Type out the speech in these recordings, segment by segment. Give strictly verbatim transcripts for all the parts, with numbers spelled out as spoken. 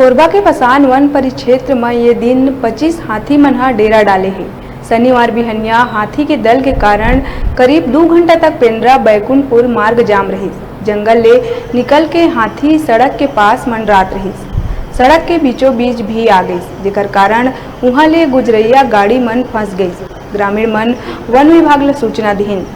कोरबा के पसान वन परिक्षेत्र म ये दिन पच्चीस हाथी मन ह डेरा डाले हे। शनिवार बिहनिया हाथी के दल के कारण करीब दू घंटा तक पेंड्रा बैकुंठपुर मार्ग जाम रहिस। जंगल ले निकल के हाथी सड़क के पास मंडरात रहिस। सड़क के बीचों बीच भी आ गइस, जेकर कारण उहां ले गुजरइया गाड़ी मन फंस गइस। ग्रामीण मन वन विभाग ल सूचना दिहिन।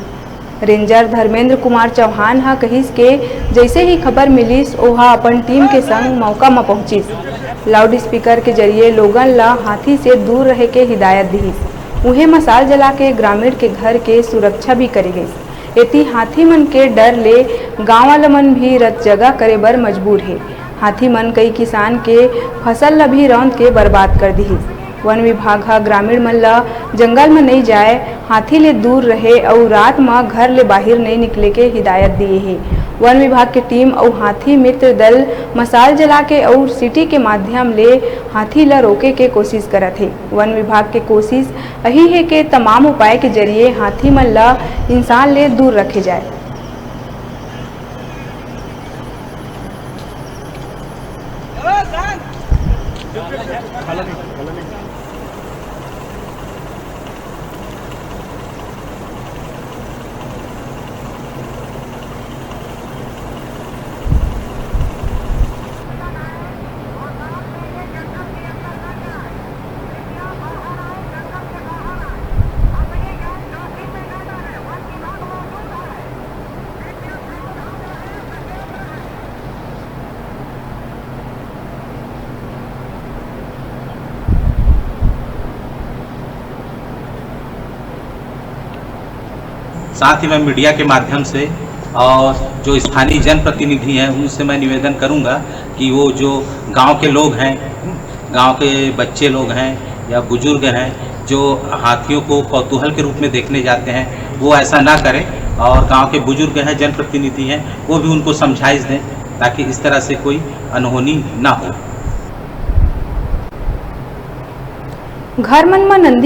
रेंजर धर्मेंद्र कुमार चौहान ह कहिस के जइसे ही खबर मिलिस, ओहा अपन टीम के संग मौका म पहुंचिस। लाउडस्पीकर के जरिए लोगन ल हाथी से दूर रहे के हिदायत दिहिस। उहें मसाल जला के ग्रामीण के घर के सुरक्षा भी करे गइस। एती हाथी मन के डर ले गांव वाला मन भी रत जगह करे बर मजबूर हे। हाथी मन कई किसान के फसल ल भी रौंद के बर्बाद कर दिहिस। वन विभाग ह ग्रामीण मन ल जंगल म नइ जाय, हाथी ले दूर रहे अउ रात म घर ले बाहिर नइ निकले के हिदायत दिए हे। वन विभाग के टीम अउ हाथी मित्र दल मसाल जला के अउ सीटी के माध्यम ले हाथी ल रोके के कोशिश करत हे। वन विभाग के कोशिश अही हे के तमाम उपाय के जरिए हाथी मन ल इंसान ले दूर रखे जाए। साथ ही मैं मीडिया के माध्यम से और जो स्थानीय जनप्रतिनिधि हैं, उनसे मैं निवेदन करूंगा कि वो जो गांव के लोग हैं, गांव के बच्चे लोग हैं या बुजुर्ग हैं, जो हाथियों को कौतूहल के रूप में देखने जाते हैं, वो ऐसा ना करें और गांव के बुजुर्ग हैं, जनप्रतिनिधि हैं, वो भी उनको समझाइश दें, ताकि इस तरह से कोई अनहोनी ना हो। घर मन म नंदी